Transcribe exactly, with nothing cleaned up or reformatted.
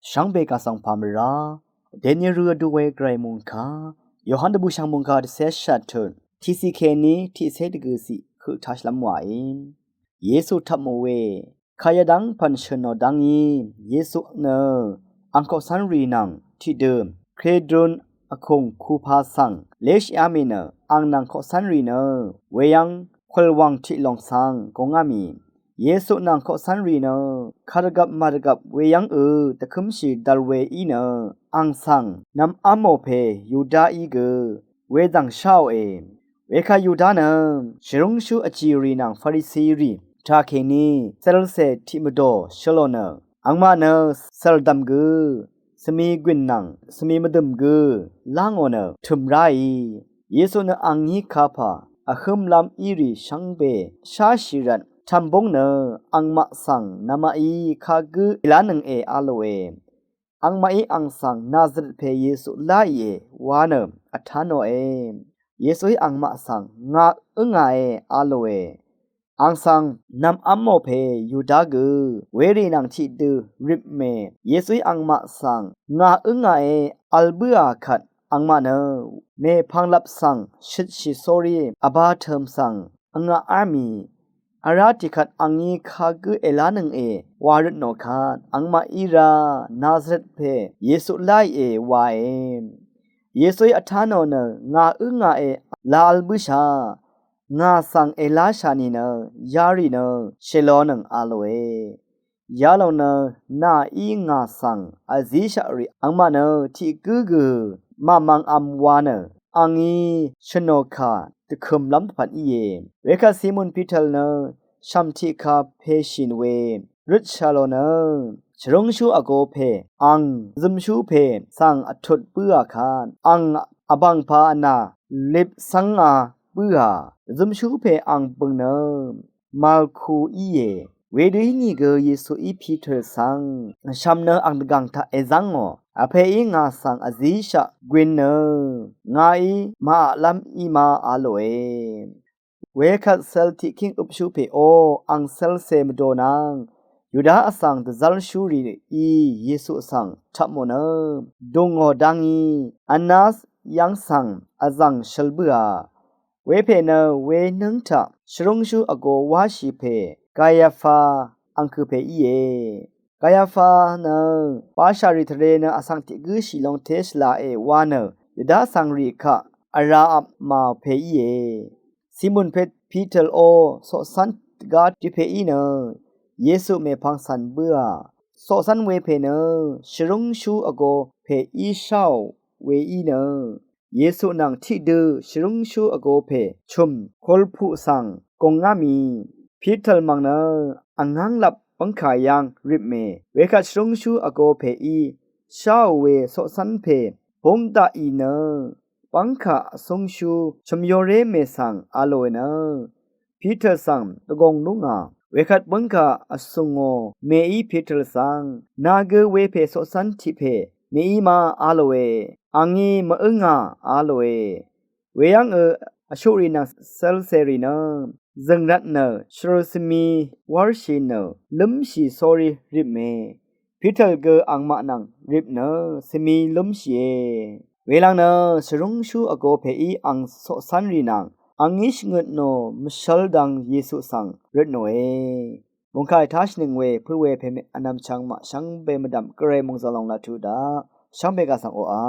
Shvngbe kà svng pà mvrá dèní rø vdu we gvray mungkà Yohan dvbùshv̀ng mungkà dvcé shvt tut tiqciq kèní tiqcé dvgø̀ ciq høq tashìlv́m wàí. Yesu tvpmò we kà yadv́ng pv̀n shø̀nò dv́ngí Yesu nø ang koqcv́nrì nvng tiqdø Kedron vkùng kupa svng léshìá mì nø ang nvng koqcv́nrì nø weyv́ng kulwàng tiqlòng svng gungá mì. Yesu nvng koqcv́nrì nø kàdvgvp màdvgvp weyv́ng ø dvkǿmshì dvl we í nø ang svng nvm v́mò pè Yudaí gø wezv̀ng sháòe. Wekvt Yuda nø shvrúngshú vjìrì nvng Farisirì taqkèní cv̄lcè tiq mvdò shølo nø angmaq nø cv̀ldv̀m gø svmi gwìn nvng svmi mvdø̀m gø lángò nø tø̀m ráì. Yesu nø angí kapà vhǿmlv́m írì shvngbe sháshì rvt tv̀mbúng nø angmaq svng namaqí kagǿ èlánønge a lòe. Angmaqí ang svng Nazaret pè Yesu láìe wa nø vtá nòe. Yesuí angmaq svng ngà ǿngàe a lòe. Ang svng nvm v́mò pè Yuda gø werì nvng tiqdø ripmè. Yesuí angmaq svng ngà ǿngàe vl bǿà kvt angmaq nø mèpvnglap svng shøtshì sórí vbā tø̀m svng vngaqá mì. Vrá tiqkvt angí kagǿ èlánønge wa røtnò kvt angmaqí rá Nazaret pè Yesu láìe wae. Yesuí vtá nò nø ngà ǿngàe la vl bǿshà ngà svng èláshà nìnø yarì nø shèlonøng a lòe. Yalòng nø nàí ngà svng vzíshaqrì angmaq nø tiqgǿ gø màmvngvm wa nø angí shø̀nò kà dvkø̀mlv́m dvpvt íe. Wekvt Simon Piter nø shv̀m tiqka peshìn we røtshà lò nø shvrúngshú vgo pè ang zømshú pè svng vtut bǿà kvt ang vbàngpā vnà lip cv́ngā bǿà zømshú pè ang bø̀ng nø Malku íe. Wedø ínìgø Yesuí Piter svng shv̀m nø ang dvgv̀ng taq èzv́ngò. Vpèí ngà svng vzíshaq gwin nø ngàí màaqlv́m í ma a lòe. Wekvt cv̄l tiqkíng øpshú pè ó ang cv̄lcè mvdò nvng Yuda vsvng dvzv́lshúrìí Yesu svng tvpmò nø dùngò dá ngí Anas yv́ng svng vzv̀ng shøl bǿà. Wepè nø wenǿng taq shvrúngshú vgo wáshì pè Kayafa angkø̀ pè íe. Kayafa nø bashàrì tvre nø vsvng tiq gǿshì longté shvlaqe wa nø Yuda vsvngrì kaq vrá vpmà pè íe. Simon Pit- Piter ó coqcv́n dvgá tiq pè í nø Yesu mèpvng cv̀n bǿà. Coqcv́n wepè nø shvrúngshú vgo pè í sháò we í nø Yesu nvng tiqdø shvrúngshú vgo pè chø̀m kulpuq svng gùngá mì. Piter mv̀ng nø vngv́nglap bv́ngkà yv́ng ripmè. Wekvt shvrúngshú vgo pè í sháò we coqcv́n pè búng daqì nø bv́ngkà vsúngshú chø̀myoré mè svng a lòe nø Piter svng dvgùng lú ngà. Wekvt bǿngkà vsùngò mèí Piter svng nà gø wepè coqcv́n tiq pè mèí ma a lòe. Angí mv-ǿngà a lòe. Weyv́ng ø vshuqrì nvng cv̄lcèrì nø zø̀ng rvt nø shvrø svmi wv́rshì nø lǿmshì sórí ripmè. Piter gø angmaq nvng rip nø svmi lúmshìe. Welvng nø shvrúngshú vgo pèí ang coqcv́nrì nvng angí shvngøt nò mvshv́l dvng Yesu svng røtnòe. Mungkà ètáshìnøng we pø̄ we pèmè vnvm chvngmaq shvngbe mvdv̀m gvray mòngzv̀ng lòng laq tuq daq shvngbe gà svng oqà.